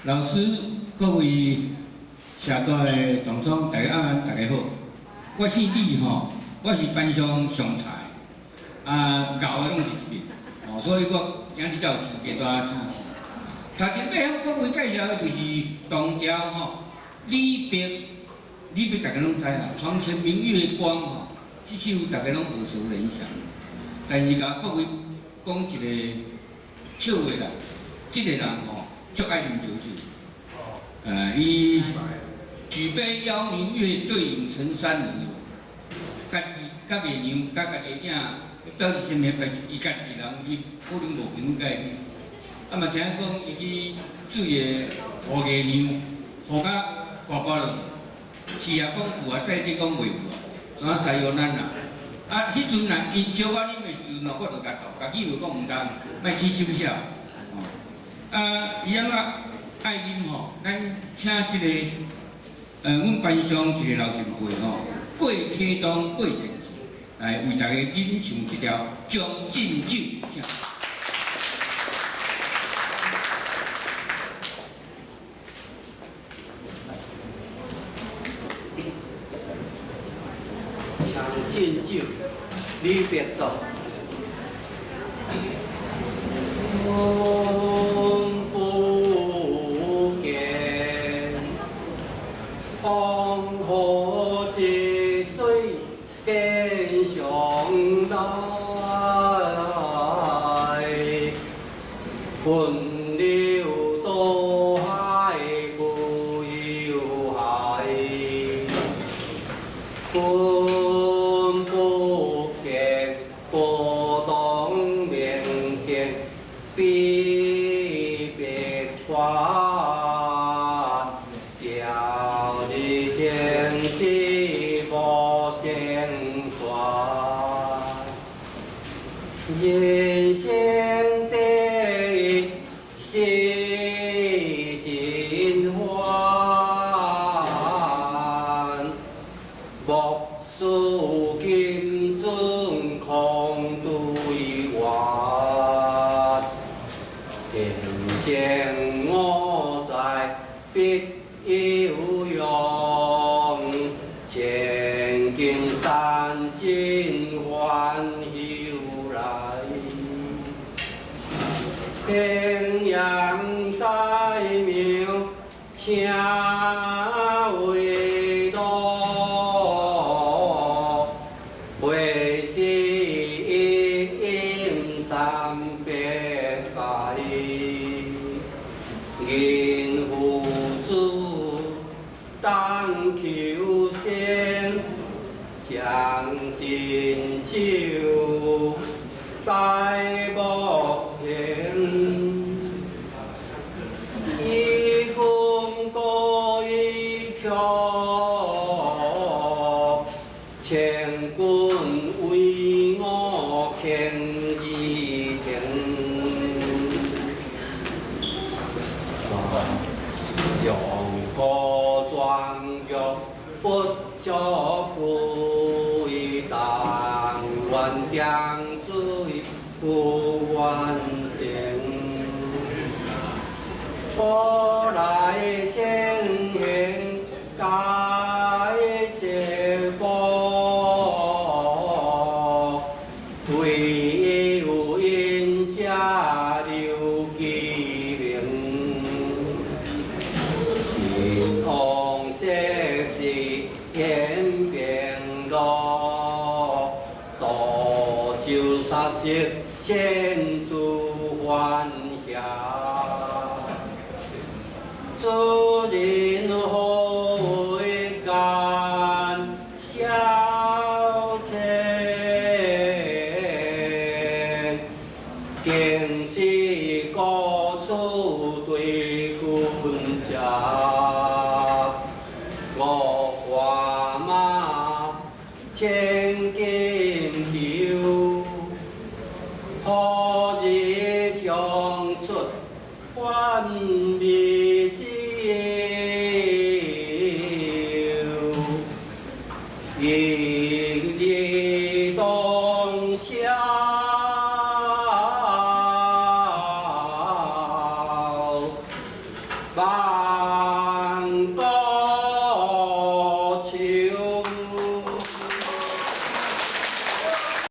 老師，各位社大的同窗，大家晚安，大家好。我姓李吼，我是班上上菜，啊，𠢕的攏佇這邊，哦，所以我今日才有資格蹛主持。頭前欲向各位介紹的就是唐朝吼，李白，李白大家攏知啦，床前明月光吼，這首大家攏耳熟能詳。但是共各位講一個笑話啦，這個人吼足愛啉燒酒。伊舉杯邀明月，對影成三人。家己佮月娘，佮家己的影，表示啥物？表示伊家己一人去，可能無朋友佮伊去。啊嘛聽講伊去水的護月娘，護甲跋跋落去。是啊，講有啊，再者講袂有啊，怎啊使用咱啊？啊，彼陣啊，𪜶招我啉的時陣，我就共鬥，家己話講毋通，莫起手笑。啊，伊按怎愛啉吼？咱請這個，阮班上一個老前輩吼，郭啟東郭先生來為大家吟唱這條《將進酒》。請。將進酒，李白作。君不見，黃河之水天上來，奔流到海不由海。君不見，河東明天比白髮，調日前夕無勝算。人生得意須盡歡，莫使金樽空對月。天生我材必有用，千金散盡還復來。天陽在廟，請為樂，為是一飲三百杯。人夫子但求仙，將進酒，待莫嫌。與君歌一曲，千古為我傾一庭。楊過裝腳不足貴，但願長醉不願醒。古來聖賢皆寂寞，唯有飲者留其名。帝王世事演變樂，濁酒殺食千諸歡笑。主人何為干消遣？竟是高處對君食。我畫馬千金裘，何日將出還未知。拜。